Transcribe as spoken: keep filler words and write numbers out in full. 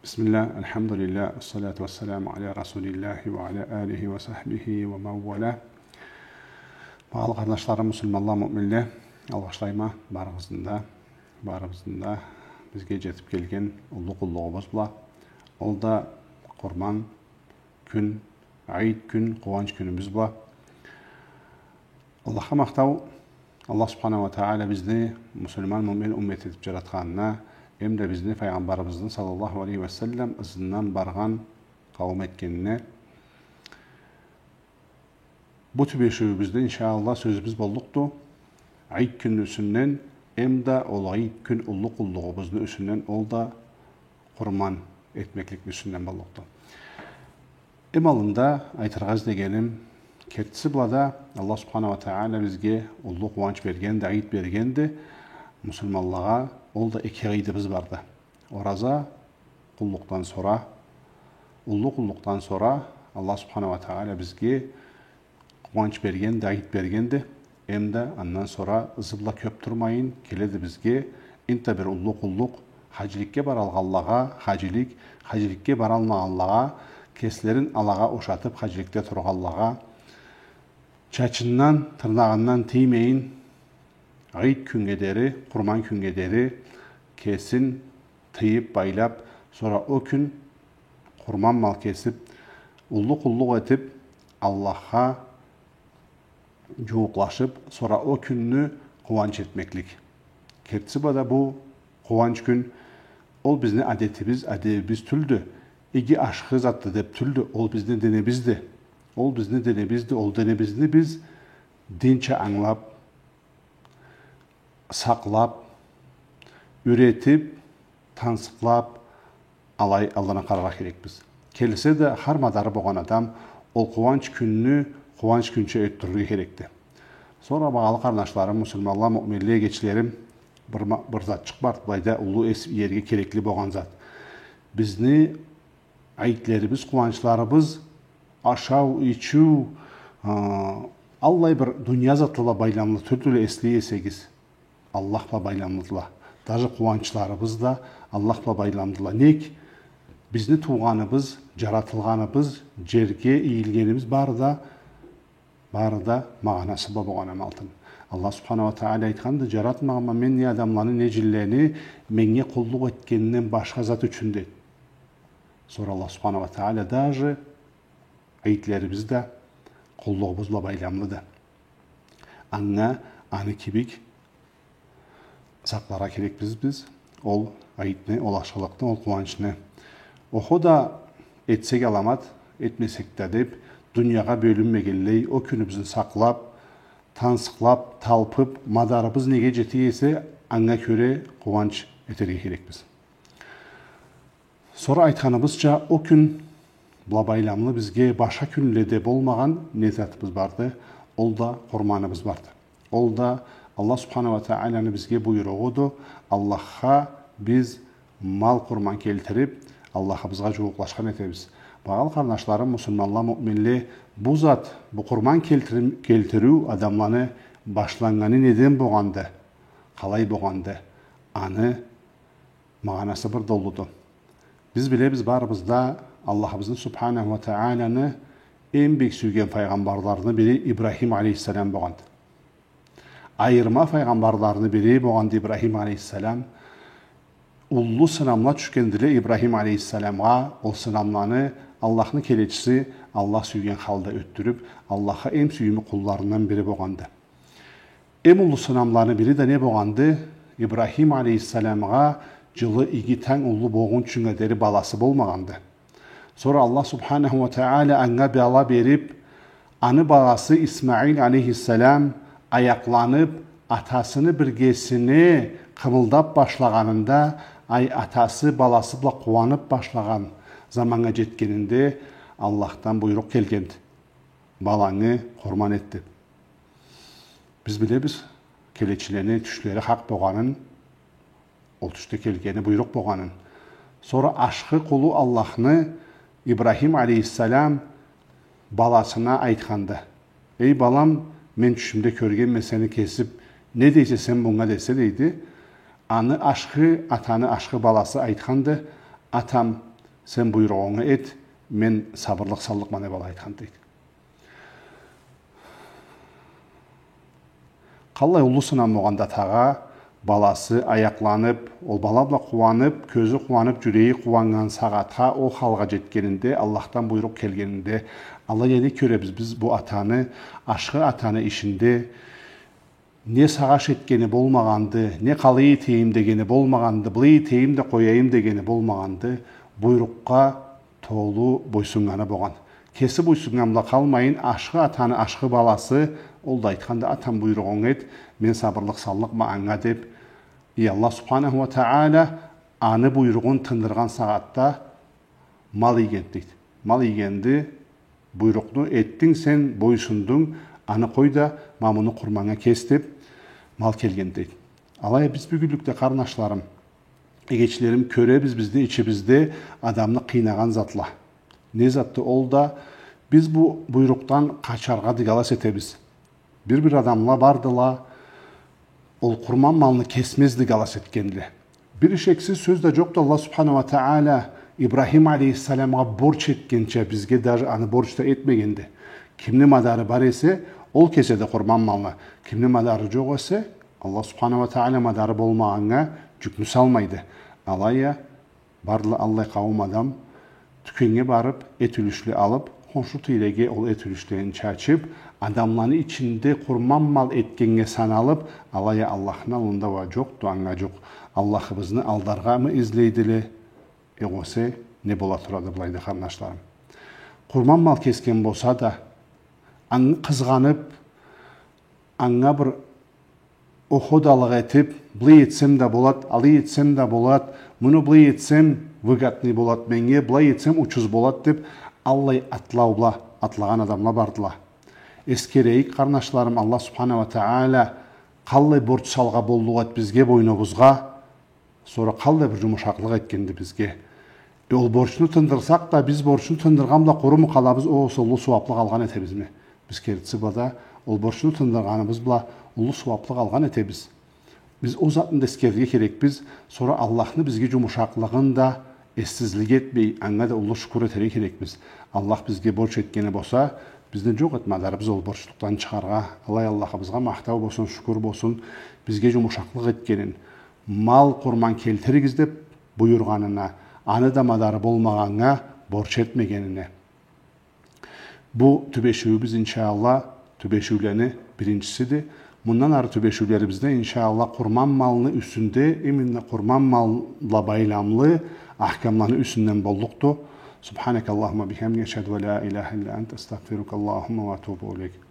بسم الله، الحمد لله، والصلاة والسلام على رسول الله وعلى آله وصحبه ومن والاه. Багъалы къарнашларым, муслиманла, муъминле, алгъышлайма барыгъызны да, барыгъызны да бизге джетип келген уллу къуллугъубуз бла. Ол да Къурман кюн, Айд кюн, къууанч кюнюбюз бла. Аллахха махтау, Аллах Субханаху уа Тагъала бизни муслиман, муъмин уммет этип джаратханына, эм да бизни Файгъамбарыбызны, саллаллаху алейхи уа саллам, ызындан баргъан къауум этгенине. Бу тюбешиуюбюзде, иншаАллах, сёзюбюз боллукъду Айд кюнню юсюнден, эм да ол Айд кюн уллу къуллугъубузну юсюнден, ол да къурман этмекликни юсюнден боллукъду. Эм аллында айтыргъа излегеним, кертиси бла да Аллах Субханаху уа Тагъала бизге уллу къууанч бергенди, Айд бергенди. Муслиманлагъа ол да эки Айдыбыз барды. Ораза къуллукъдан сора, уллу къуллукъдан сора Аллах Субханаху уа Тагъала бизге къууанч бергенди, Айд бергенди. Эм да андан сора ызы бла кёп турмайын келеди бизге энтда бир уллу къуллукъ: хаджиликге баралгъанлагъа хаджилик, хаджиликге баралмагъанлагъа, кеслерин алагъа ушатып хаджиликде тургъанлагъа, чачындан, тырнагъындан тиймейин, Айд кюннге дери, къурман кюннге дери кесин тыйып, байлап, сора ол кюн къурман мал кесип, уллу къуллукъ этип, Аллахха джууукълашып, сора ол кюнню къууанч этмеклик. Кертиси бла да бу къууанч кюн, ол бизни адетибиз, адебибиз тюлдю, иги ашхы затды деп тюлдю, ол бизни динибизди. Ол бизни динибизди, ол динибизни биз динча ангылап, сакълап, юретип, тансыкълап, алай аллына къараргъа керекбиз. Келсе да, хар мадары болгъан адам ол къууанч кюнню къууанч кюнча ётдюрюрге керекди. Сора, багъалы къарнашларым, муслиманла, муъминле, эгечлерим, бир ма-, бир затчыкъ бар, былайда уллу эс иерге керекли болгъан зат. Бизни айдлерибиз, къууанчларыбыз, ашау, ичиу, а, аллай бир дуния затла бла байламлы тюлдюле, эслей эсегиз. Аллах бла байламлыдыла. Даже къууанчларыбыз да Аллах бла байламлыдыла. Нек? Бизни туугъаныбыз, джаратылгъаныбыз, джерге ийилгенибиз бары да, бары да магъанасы бла болгъан амалтын. Аллах Субханаху уа Тагъала айтханды: «Джаратмагъанма мен не адамланы, не джинлени меннге къуллукъ этгенинден башха зат ючюн», — дейди. Сора Аллах Субханаху уа Тагъала даже айдлерибиз да къуллугъубуз бла байламлыды. Анга, аны кибик сакъларгъа керекбиз биз ол айдны, ол ашхылыкъны, ол къууанчны. Охо да этсек аламат, этмесек да деп, дуниягъа бёлюнмегенлей, ол кюнюбюзню сакълап, тансыкълап, талпып, мадарыбыз неге джете эсе, анга кёре къууанч этерге керекбиз. Сора айтханыбызча, ол кюн бла байламлы бизге башха кюнледе болмагъан не затыбыз барды? Ол да къурманыбыз барды. Ол да Аллах Субханаху уа Тагъаланы бизге буйругъуду. Аллахха биз мал къурман келтирип, Аллахыбызгъа джууукълашхан этебиз. Багъалы къарнашларым, муслиманла, муъминле, бу зат, бу къурман келтирим-, келтириу адамланы башланнганы неден болгъанды? Къалай болгъанды? Аны магъанасы бир да уллуду. Биз билебиз барыбыз да, Аллахыбызны Субханаху уа Тагъаланы эм бек сюйген файгъамбарларыны бири Ибрахим алейхиссалам болгъанды. Айырма файгъамбарларыны бири болгъанды Ибрахим алейхиссалам. Уллу сынамла тюшгендиле Ибрахим алейхиссаламгъа, ол сынамланы Аллахны келечиси Аллах сюйген халда ётдюрюп, Аллахха эм сюйюмлю къулларындан бири болгъанды. Эм уллу сынамланы бири да не болгъанды? Ибрахим алейхиссаламгъа джылы иги танг уллу болгъунчунга дери баласы болмагъанды. Сора Аллах Субханаху уа Тагъала анга бала берип, аны баласы Исмаил алейхиссалам аякъланып, атасыны биргесине къымылдап башлагъанында, ай, атасы баласы бла къууанып башлагъан заманнга джетгенинде, Аллахдан буйрукъ келгенди: «Балангы къурман эт», — деп. Биз билебиз, келечилени тюшлери хакъ болгъанын, ол тюшде келгени буйрукъ болгъанын. Сора ашхы къулу Аллахны Ибрахим алейхиссалам баласына айтханды: «Эй, балам, мен тюшюмде кёргенме сени кесип, не дейсе сен бунга?» — десе, дейди. Аны ашхы, атаны ашхы баласы айтханды: «Атам, сен буйругъунгу эт, мен сабырлыкъ саллыкъма», — деп алай айтхан дейди. Къаллай уллу сынам болгъанды атагъа, баласы аякъланып, ол бала бла къууанып, кёзю къууанып, джюреги къууаннган сагъатха, ол халгъа джетгенинде, Аллахдан буйрукъ келгенинде. Алай а не кёребиз биз бу атаны, ашхы атаны ишинде? Не сагъыш этгени болмагъанды, не къалай этейим дегени болмагъанды, былай этейим да къояйым дегени болмагъанды, буйрукъгъа толу бойсуннганы болгъан. Кеси бойсуннган бла къалмайын, ашхы атаны ашхы баласы, ол да айтханды: «Атам, буйругъунг эт, мен сабырлыкъ саллыкъма анга», — деп. И Аллах субханаху уа тагъала аны буйругъун тындыргъан сагъатда мал ийгенди дейди. Мал ийгенди, буйрукъну этдинг сен, бойсундунг, аны къой да, ма муну къурманнга кес деп, мал келгенди дейди. Алай а биз бюгюнлюкде, къарнашларым, эгечлерим, кёребиз, бизни ичибизде адамны къыйнагъан затла. Не затды ол да? Биз бу буйрукъдан къачаргъа дыгалас этебиз. Бир-бир адамла бардыла, ол къурман малны кесмез дыгалас этгенле. Бир ишексиз сёз да джокъду, Аллах субханаху уа тагъала Ибрахим алейхиссаламгъа борч этгенча, бизге даже аны борч да этмегенди. Кимни мадары бар эсе, ол кеседи къурман малны. Кимни мадары джокъ эсе, Аллах субханаху уа тагъала мадары болмагъаннга джюкню салмайды. Алай а, бардыла аллай къауум адам, тюкеннге барып, эт юлюшле алып, хоншу тийреге ол эт юлюшлени чачып, адамланы ичинде къурман мал этгеннге саналып, алай а Аллахны аллында уа джокъду анга джукъ. Аллахыбызны алдаргъамы излейдиле, огъесе не бола турады былайда, къарнашларым? Къурман мал кесген болса да, анга къызгъанып, анга бир охо да алыкъ этип, былай этсем да болад, алай этсем да болад, муну былай этсем, выгодный болад меннге, былай этсем, учуз болад деп, аллай атлау бла атлагъан адамла бардыла. Эсгерейик, къарнашларым, Аллах субханаху уа тагъала къаллай борч салгъа боллукъ эд бизге, бойнубузгъа, сора къаллай бир джумушакълыкъ этгенди бизге. Э, ол борчну тындырсакъ да, биз борчну тындыргъан бла къуруму къалабыз, огъесе уллу сууаблыкъ алгъан этебизми? Биз кертиси бла да, ол борчну тындыргъаныбыз бла уллу сууаблыкъ алгъан этебиз. Биз ол затны да эсгерирге керекбиз, сора Аллахны бизге джумушакълыгъын да эссизлик этмей, анга да уллу шукур этерге керекбиз. Аллах бизге борч этгени болса, бизни джокъ эт мадарыбыз ол борчлукъдан чыгъаргъа. Алай Аллахыбызгъа махтау болсун, шукур болсун, бизге джумушакълыкъ этгенин. Мал къурман келтиригиз деп буюргъанына, аны да мадары болмагъаннга борч этмегенине. Бу тюбешиуюбюз, иншаАллах, тюбешиулени биринчисиди. Мындан ары тюбешиулерибизде, иншаАллах, къурман малны юсюнде, именно къурман мал бла байламлы ахкамланы юсюнден боллукъду. سبحانك اللهم وبحمدك، أشهد أن لا إله إلا أنت، أستغفرك اللهم وأتوب إليك.